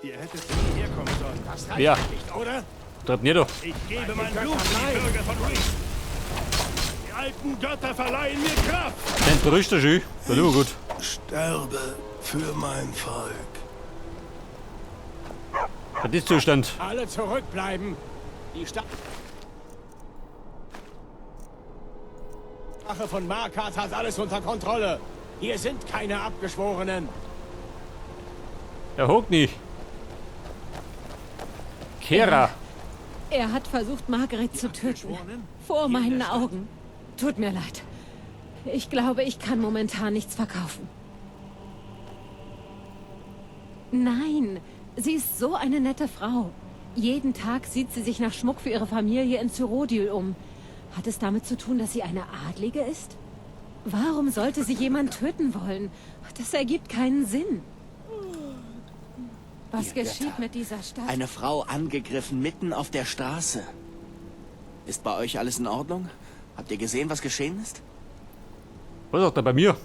Ihr hättet nie herkommen sollen. Das reicht Ja. nicht, oder? Treibt nie da. Ich gebe mein Blut für die Bürger von Reach. Die alten Götter verleihen mir Kraft. Den tröst schön. Das ist immer gut. Sterbe für mein Volk. Das ist Zustand. Alle zurückbleiben. Die Stadt. Wache von Markart hat alles unter Kontrolle. Hier sind keine Abgeschworenen. Er hockt nicht. Kera. Er hat versucht, Margaret zu töten. Vor meinen Augen. Tut mir leid. Ich glaube, ich kann momentan nichts verkaufen. Nein, sie ist so eine nette Frau. Jeden Tag sieht sie sich nach Schmuck für ihre Familie in Cyrodiil um. Hat es damit zu tun, dass sie eine Adlige ist? Warum sollte sie jemand töten wollen? Das ergibt keinen Sinn. Was Ihr geschieht Götter. mit dieser Stadt? Eine Frau angegriffen mitten auf der Straße. Ist bei euch alles in Ordnung? Habt ihr gesehen, was geschehen ist? Was sagt er bei mir?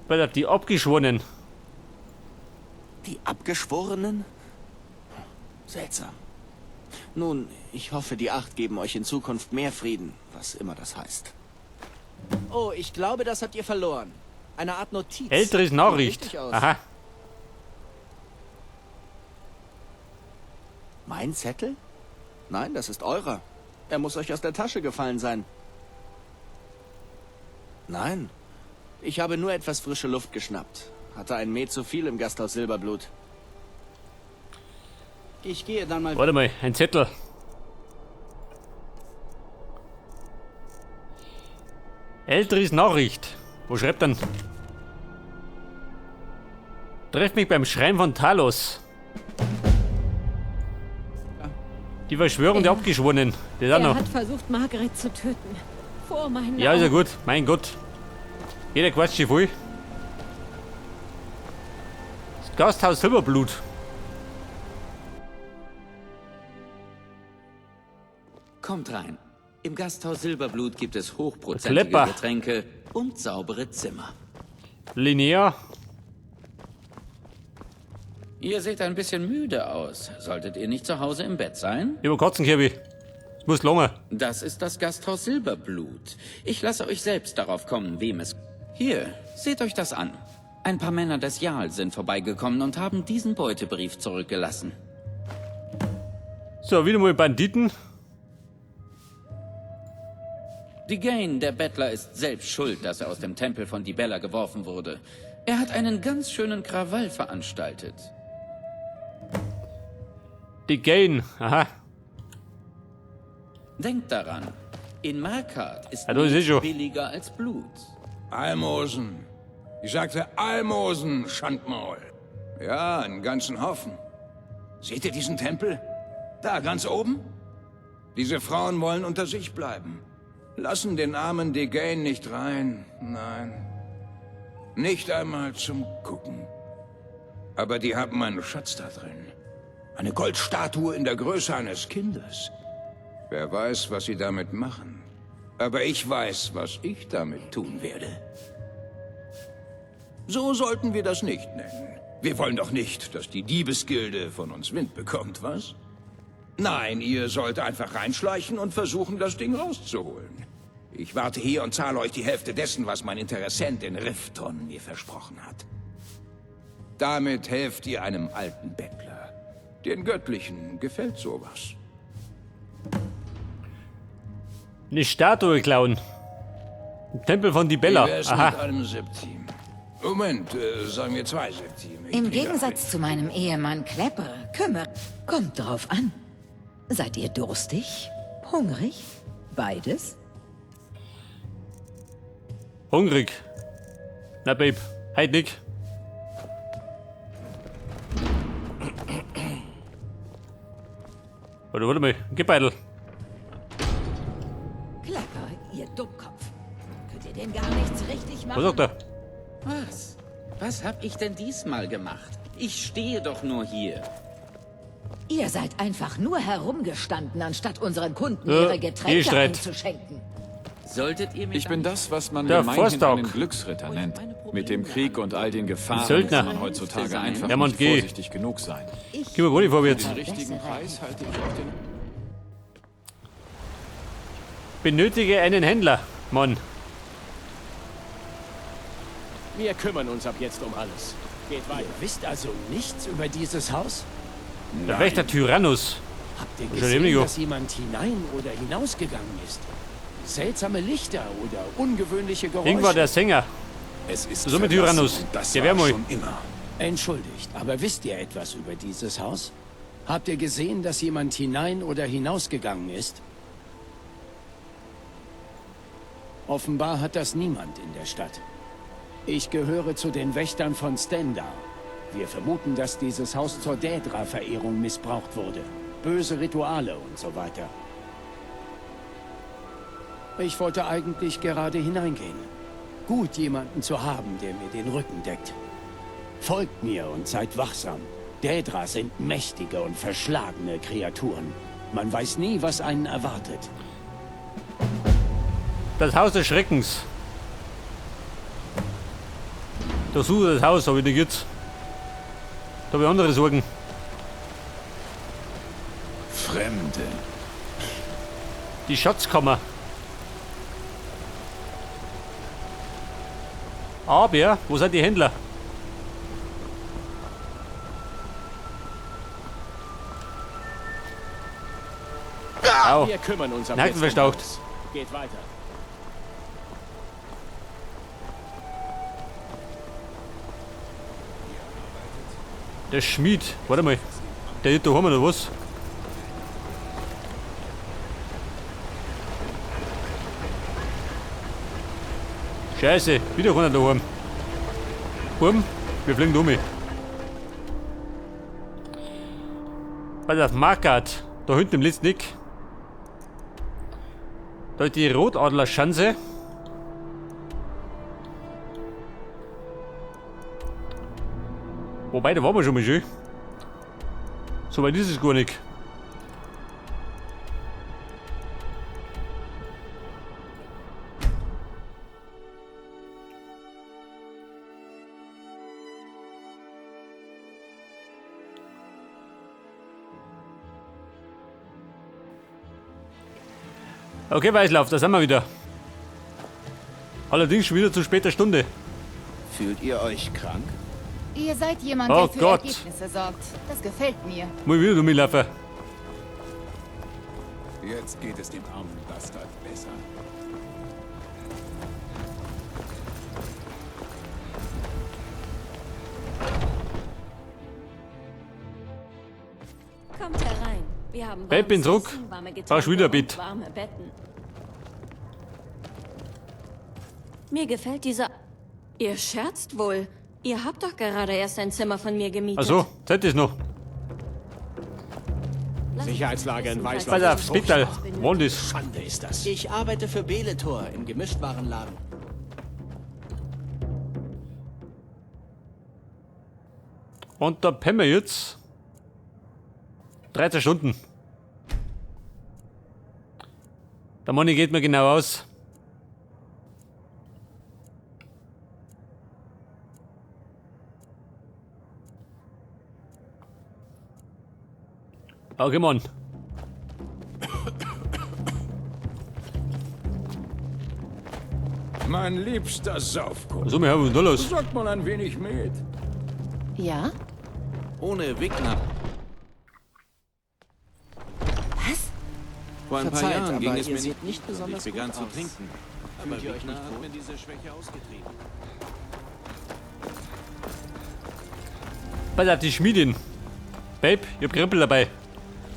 Bei der die Abgeschworenen. Die Abgeschworenen? Seltsam. Nun, ich hoffe, die Acht geben euch in Zukunft mehr Frieden, was immer das heißt. Oh, ich glaube, das habt ihr verloren. Eine Art Notiz. Älteres Sieht Nachricht. richtig aus. Aha. Mein Zettel? Nein, das ist eurer. Er muss euch aus der Tasche gefallen sein. Nein, ich habe nur etwas frische Luft geschnappt. Hatte ein Met zu viel im Gasthaus Silberblut. Ich gehe dann mal... Warte mal, ein Zettel. Älteres Nachricht. Wo schreibt denn? Treff mich beim Schrein von Talos. Die Verschwörung der Abgeschworenen. Das auch Er noch. hat versucht, Margaret zu töten. Vor meinen Ja, ist ja Augen. gut. Mein Gott. Jeder quatscht sich voll. Das Gasthaus Silberblut. Kommt rein. Im Gasthaus Silberblut gibt es hochprozentige Klepper. Getränke und saubere Zimmer. Linnea. Ihr seht ein bisschen müde aus. Solltet ihr nicht zu Hause im Bett sein? Über Katzenkirby. Es muss lange. Das ist das Gasthaus Silberblut. Ich lasse euch selbst darauf kommen, wem es... Hier, seht euch das an. Ein paar Männer des Jarl sind vorbeigekommen und haben diesen Beutebrief zurückgelassen. So, wieder mal Banditen. Digain, der Bettler, ist selbst schuld, dass er aus dem Tempel von Dibella geworfen wurde. Er hat einen ganz schönen Krawall veranstaltet. Die Gain. Aha. Denkt daran, in Markart ist Ja, das ist nichts schon. billiger als Blut. Almosen. Ich sagte Almosen, Schandmaul. Ja, einen ganzen Haufen. Seht ihr diesen Tempel? Da, ganz oben? Diese Frauen wollen unter sich bleiben. Lassen den armen Degain nicht rein. Nein. Nicht einmal zum Gucken. Aber die haben einen Schatz da drin. Eine Goldstatue in der Größe eines Kindes. Wer weiß, was sie damit machen. Aber ich weiß, was ich damit tun werde. So sollten wir das nicht nennen. Wir wollen doch nicht, dass die Diebesgilde von uns Wind bekommt, was? Nein, ihr sollt einfach reinschleichen und versuchen, das Ding rauszuholen. Ich warte hier und zahle euch die Hälfte dessen, was mein Interessent in Rifton mir versprochen hat. Damit helft ihr einem alten Bettler. Den Göttlichen gefällt sowas. Eine Statue klauen. Im Tempel von Dibella. Wie wär's mit Aha. einem Septim? Moment, sagen wir 2 Septime. Ich Im bin ja Gegensatz zu meinem Ehemann Klepper kümmere. Kommt drauf an. Seid ihr durstig? Hungrig? Beides? Hungrig. Na, Babe. Halt nicht. Warte, warte mal. Gib Beidel. Klepper, ihr Dummkopf. Könnt ihr denn gar nichts richtig machen? Was sagt er? Was? Was hab ich denn diesmal gemacht? Ich stehe doch nur hier. Ihr seid einfach nur herumgestanden, anstatt unseren Kunden Ja, ihre Getränke Gehstreit. einzuschenken. Solltet ihr mir Ich bin das, was man Der gemeinhin Vorstock. einen Glücksritter nennt. Mit dem Krieg und all den Gefahren Söldner. kann man heutzutage einfach Ja, Mann, nicht geh. vorsichtig genug sein. Gib mir wohl die vorwärts. Den richtigen Preis halte ich auf den... Benötige einen Händler, Mann. Wir kümmern uns ab jetzt um alles. Geht weiter. Ihr wisst also nichts über dieses Haus? Der Wächter Tyrannus. Habt ihr Schon gesehen, eben dass jemand hinein oder hinausgegangen ist? Seltsame Lichter oder ungewöhnliche Geräusche? Irgendwann der Sänger. Es ist So mit verlassen Tyrannus. und das Der war wär mal. schon immer. Entschuldigt, aber wisst ihr etwas über dieses Haus? Habt ihr gesehen, dass jemand hinein oder hinausgegangen ist? Offenbar hat das niemand in der Stadt. Ich gehöre zu den Wächtern von Stendar. Wir vermuten, dass dieses Haus zur Daedra-Verehrung missbraucht wurde. Böse Rituale und so weiter. Ich wollte eigentlich gerade hineingehen. Gut, jemanden zu haben, der mir den Rücken deckt. Folgt mir und seid wachsam. Daedra sind mächtige und verschlagene Kreaturen. Man weiß nie, was einen erwartet. Das Haus des Schreckens. Da suche das Haus, aber nicht jetzt. Da habe ich andere Sorgen. Fremde. Die Schatzkammer. Aber, wo sind die Händler? Au. Wir kümmern uns ab Nacken jetzt um verstaucht. alles. Geht weiter. Der Schmied. Warte mal. Der ist daheim oder was? Scheiße, wieder keiner daheim. Buben, wir fliegen da um. Pass auf, Markart. Da hinten im letzten Eck. Da ist die Rotadlerschanze. Wobei, da waren wir schon mal schön. So weit ist es gar nicht. Okay, Weißlauf, da sind wir wieder. Allerdings schon wieder zu später Stunde. Fühlt ihr euch krank? Ihr seid jemand, Oh der für Gott. Ergebnisse sorgt. Das gefällt mir. Muss ich wieder rumlaufen. Jetzt geht es dem armen Bastard besser. Kommt herein. Wir haben Bett, bin warmes zurück. Essen, warme Brauchst wieder Getränke Bett. und warme Betten. Mir gefällt dieser... Ihr scherzt wohl. Ihr habt doch gerade erst ein Zimmer von mir gemietet. Achso, Zeit ist noch. Lasst Sicherheitslage in mich wissen, Weißlauf. Pass falls auf, ihr Spittal. etwas benötigt. Wollen das? Schande ist das. Ich arbeite für Beletor im Gemischtwarenladen. Und da pennen wir jetzt. 13 Stunden. Der Money geht mir genau aus. Okay, Mann. Mein liebster Saufkumpel. So, wir haben da los. Sorgt mal ein wenig mit. Ja? Ohne Wigner. Was? Vor ein paar Verzeiht, Jahren ging aber es ihr mir seht nicht nicht gut und besonders ich begann gut zu aus. trinken. Fühlt Aber ihr euch Wigner nicht hat wohl? mir diese Schwäche ausgetrieben. Pass auf, die Schmiedin. Babe, ich hab Krempel dabei.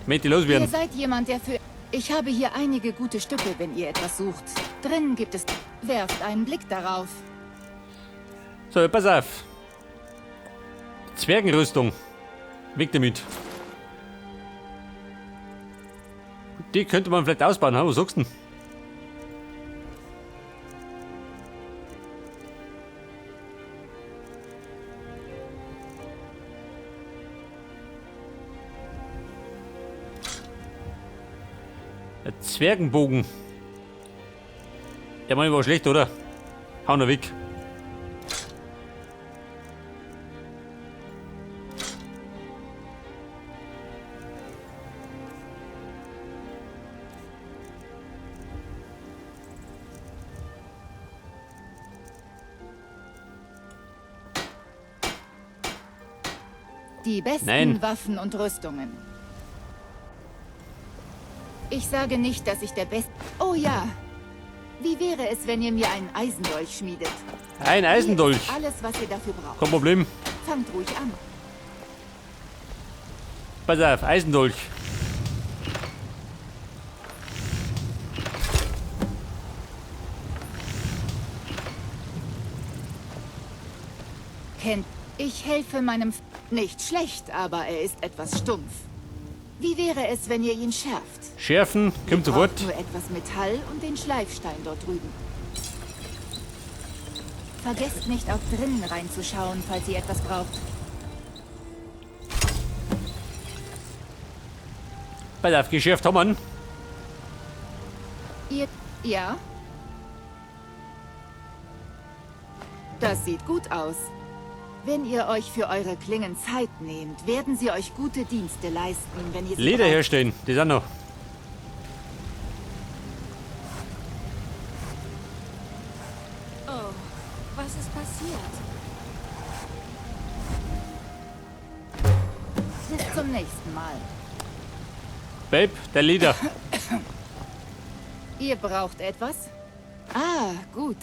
Möchte Ihr loswerden. seid jemand, der für... Ich habe hier einige gute Stücke, wenn ihr etwas sucht. Drinnen gibt es... Werft einen Blick darauf. So, pass auf. Zwergenrüstung. Weg damit. Die könnte man vielleicht ausbauen, ha? Was sagst du denn? Ein Zwergenbogen. Der Mann war schlecht, oder? Hau noch weg. Die besten Nein. Waffen und Rüstungen. Ich sage nicht, dass ich der Beste... Oh ja. Wie wäre es, wenn ihr mir einen Eisendolch schmiedet? Ein Eisendolch. Hier ist alles, was ihr dafür braucht. Kein Problem. Fangt ruhig an. Pass auf, Eisendolch. Kennt. Ich helfe meinem... Nicht schlecht, aber er ist etwas stumpf. Wie wäre es, wenn ihr ihn schärft? Schärfen, kommt sofort. Braucht nur etwas Metall und den Schleifstein dort drüben. Vergesst nicht, auch drinnen reinzuschauen, falls ihr etwas braucht. Pass auf, geschärft haben wir ihn. Ihr... Ja? Das sieht gut aus. Wenn ihr euch für eure Klingen Zeit nehmt, werden sie euch gute Dienste leisten, wenn ihr sie Leder braucht. herstellen, das auch noch. Oh, was ist passiert? Bis zum nächsten Mal. Babe, der Leder. Ihr braucht etwas? Ah, gut.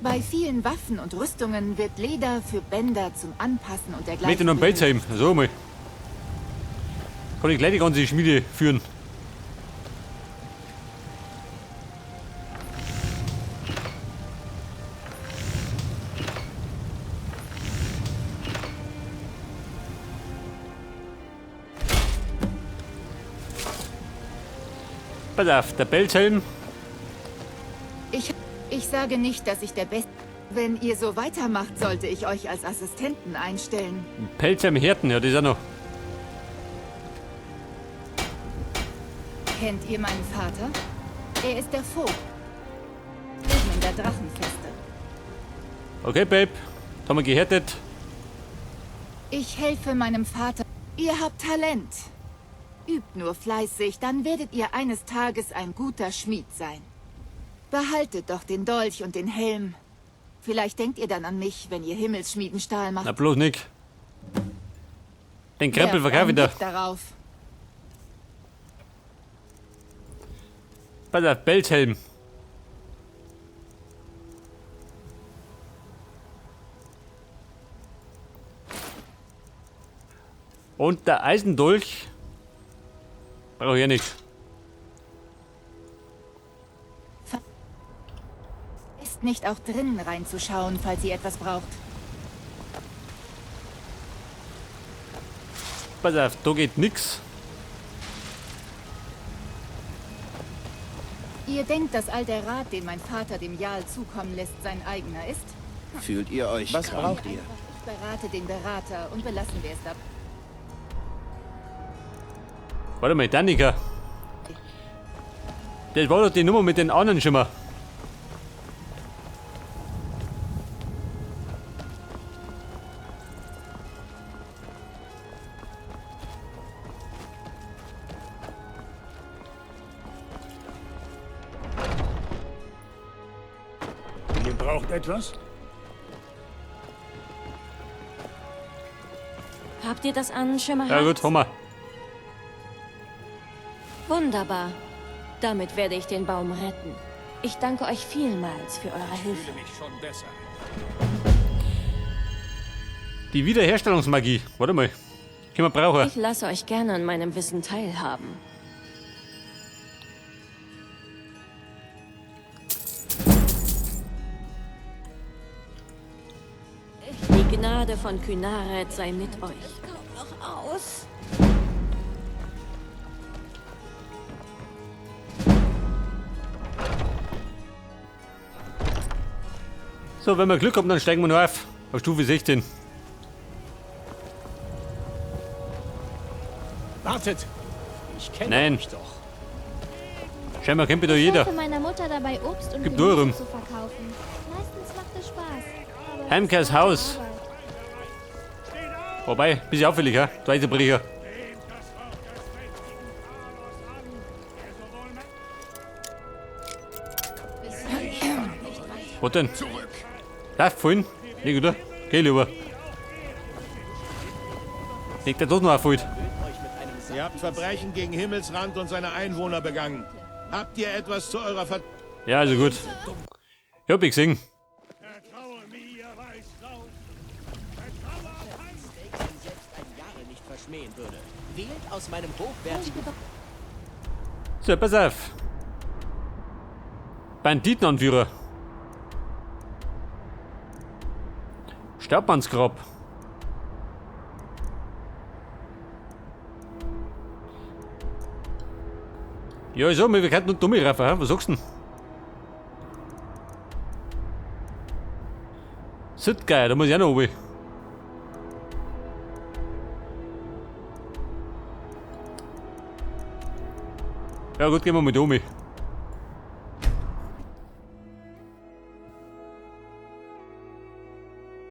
Bei vielen Waffen und Rüstungen wird Leder für Bänder zum Anpassen und dergleichen Mit in einem benötigt. Pelzheim, so mal. Kann ich gleich die ganze Schmiede führen. Pass auf, der Pelzhelm. Ich sage nicht, dass ich der Beste... Wenn ihr so weitermacht, sollte ich euch als Assistenten einstellen. Pelzhelm Härten, ja, das ist auch noch. Kennt ihr meinen Vater? Er ist der Vogt. Oben in der Drachenfeste. Okay, Babe. Das haben wir gehärtet. Ich helfe meinem Vater. Ihr habt Talent. Übt nur fleißig, dann werdet ihr eines Tages ein guter Schmied sein. Behaltet doch den Dolch und den Helm. Vielleicht denkt ihr dann an mich, wenn ihr Himmelsschmiedenstahl macht. Na, bloß nicht. Den Krempel Werft verkauf ich einen da. Blick darauf. Pass auf, Pelzhelm. Und der Eisendolch. Brauche ich ja nicht. Ist nicht auch drinnen reinzuschauen, falls ihr etwas braucht. Pass auf, da geht nix. Ihr denkt, dass all der Rat, den mein Vater dem Jarl zukommen lässt, sein eigener ist? Fühlt ihr euch Was krank? braucht ihr? Ich berate den Berater und belassen wir es dabei. Warte mal, Danica. Das war doch die Nummer mit den anderen Schimmer. Ihr braucht etwas? Habt ihr das Ahnenschimmerherz? Ja gut, haben wir. Wunderbar. Damit werde ich den Baum retten. Ich danke euch vielmals für eure Hilfe. Mich schon besser. Die Wiederherstellungsmagie. Warte mal. Können wir brauchen. Ich lasse euch gerne an meinem Wissen teilhaben. Die Gnade von Kynaret sei mit euch. Noch aus. So, wenn wir Glück haben, dann steigen wir noch auf. Auf Stufe 16. Wartet! Ich kenne Nein. euch doch. Scheinbar kennt mich da Ich jeder. helfe meiner Mutter dabei, Obst und Gib Gemüse durch. zu verkaufen. Meistens macht es Spaß. Aber es ist Heimkehrs harte Haus. Arbeit. Wobei, bisschen auffällig, hä? Du Eisenbrecher. Was denn? Zurück. Lauf vorhin. Nicht, oder? Geh lieber. Legt der doch noch auf heute. Ihr habt Verbrechen gegen Himmelsrand und seine Einwohner begangen. Habt ihr etwas zu eurer Ver... Ja, also gut. Ich hab ich gesehen. Nicht verschmähen würde. Wählt aus meinem hochwertigen... So, pass auf. Banditenanführer. Staubmannsgrab. Ja, ich sag mal, wir könnten nur dumme rauf, hä? Was sagst du denn? Sittgeil, da muss ich auch noch runter. Ja gut, gehen wir mit um.